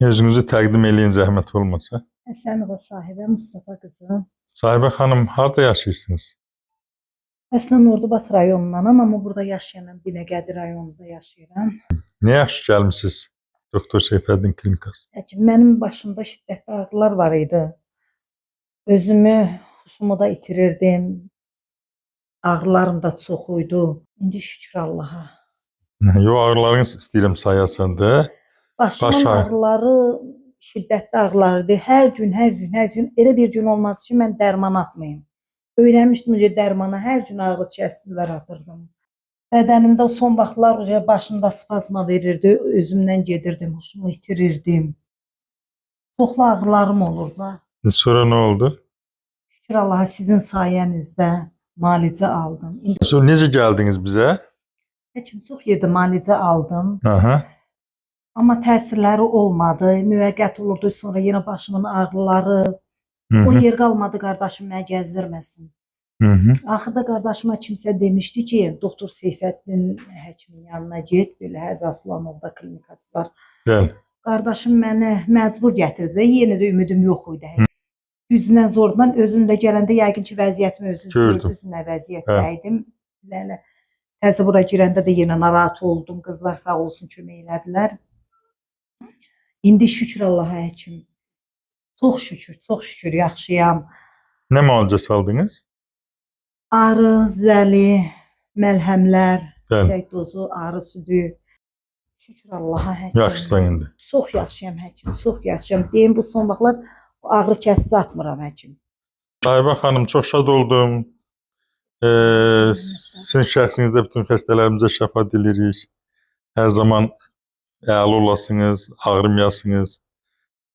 Özünüzü təqdim eləyin zəhmət olmasa. Həsənova Sahibə Mustafa qızı. Sahibə xanım, harda yaşayırsınız? Əslən Ordubad rayonundanam, amma burada yaşayanam, Binəqədi rayonunda yaşayıram. Nə yaxşı gəlmisiniz Doktor Seyfəddin klinikası. Həkim, mənim başımda şiddətli ağrılar var idi. Özümü, huşumu da itirirdim. Ağrılarım da çox idi. İndi şükür Allaha. Yo, ağrılarınız istəyirəm sayasan da. Başımın Baş ağrı. ağrıları şiddətli ağrılar idi. Hər gün, hər gün, hər gün elə bir gün olmaz ki, mən dərman atmayım. Öyrənmişdim ki, dərmana hər gün ağrı kəsicilər atırdım. Bədənimdə son vaxtlar uca başımda spazma verirdi, özümdən gedirdim, huşumu itirirdim. Çoxlu ağrılarım olurdu. Sonra nə oldu? Şükür Allaha sizin sayənizdə müalicə aldım. İndi Sonra necə gəldiniz bizə? həkim çox yerdə müalicə aldım. Aha. Amma təsirləri olmadı. Müvəqqəti olurdu, sonra yenə başımın ağrıları. Hı O -hı. yer qalmadı qardaşım məni gəzdirməsin. Hı -hı. Axırda qardaşıma kimsə demişdi ki, doktor Seyfəddin həkimin yanına get, belə Həzi Aslanovda klinikası var. Bəli. Qardaşım məni məcbur gətirdi. Yenə də ümidim yox idi. Güclə zorla özüm də gələndə yəqin ki, vəziyyətimi özünüz Gördüm. gördünüz nə vəziyyətdə idim. Lələ. Təzə bura girəndə də yenə narahat oldum. Qızlar sağ olsun kömək elədilər. İndi şükür Allaha həkim. Çox şükür, çox şükür yaxşıyam. Nə müalicəsi aldınız? Arı, zəli, məlhəmlər, Bəli. çiçək dozu, arı südü. Şükür Allaha həkim. Yaxşısan indi. Çox yaxşıyam həkim, çox yaxşıyam. Deyim bu son vaxtlar ağrı kəsici atmıram həkim. Sahibə xanım, çox şad oldum. Sizin şəxsinizdə bütün xəstələrimizə şəfa dilirik. Hər zaman əla olasınız, ağrımayasınız.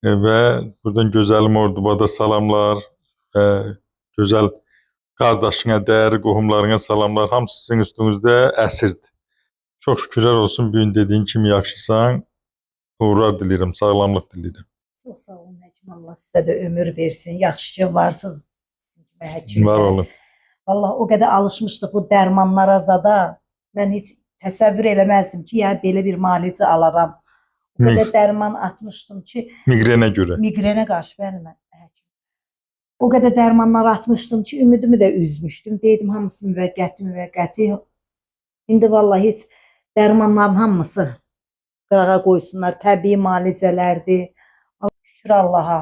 Və buradan gözəlim Ordubada salamlar və gözəl qardaşına, dəyərli qohumlarına salamlar. Hamısı sizin üstünüzdə əsirdir. Çox şükürlər olsun, bu gün dediyin kimi yaxşısan. Uğurlar diləyirəm, sağlamlıq diləyirəm. Çox sağ olun həkim. Allah sizə də ömür versin. Yaxşı ki varsınız sizin kimi həkim. Var olun. Vallahi o qədər alışmışdıq bu dərmanlara zada. Mən heç təsəvvür eləməzdim ki, yəni belə bir müalicə alaram. O qədər dərman atmışdım ki, Miqrenə görə. miqrenə qarşı bəli mən həkim. O qədər dərmanlar atmışdım ki, ümidimi də üzmüşdüm. Deydim hamısı müvəqqəti, müvəqqəti. İndi vallahi heç dərmanların hamısı qırağa qoysunlar. Təbii müalicələrdir. Şükür Allaha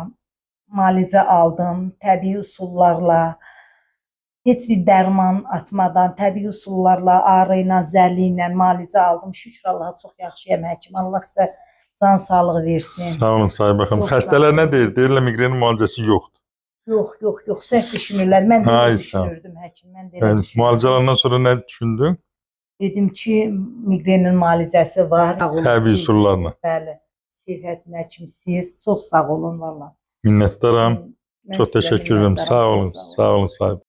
müalicə aldım təbii üsullarla. Heç bir dərman atmadan, təbii üsullarla, ağrı ilə, zəli ilə müalicə aldım. Şükür Allaha çox yaxşıyam həkim. Allah sizə can sağlığı versin. Sağ olun Sahibə xanım. Çox sağ Xəstələr olun. nə deyir? Deyirlər miqrenin müalicəsi yoxdur. Yox, yox, yox, səhv düşünürlər. Mən də elə Ay, sağ ol. düşünürdüm həkim, mən də elə Yəni, düşünürdüm. müalicə alandan sonra nə düşündün? Dedim ki, miqrenin müalicəsi var. Sağ olun. Təbii üsullarla. Bəli. Seyfəddin həkim siz çox sağ olun vallah. Minnətdaram. Mən Çox sizə təşəkkür edirəm. minnətdaram, Sağ çox olun. sağ olun. Sağ olun sahib.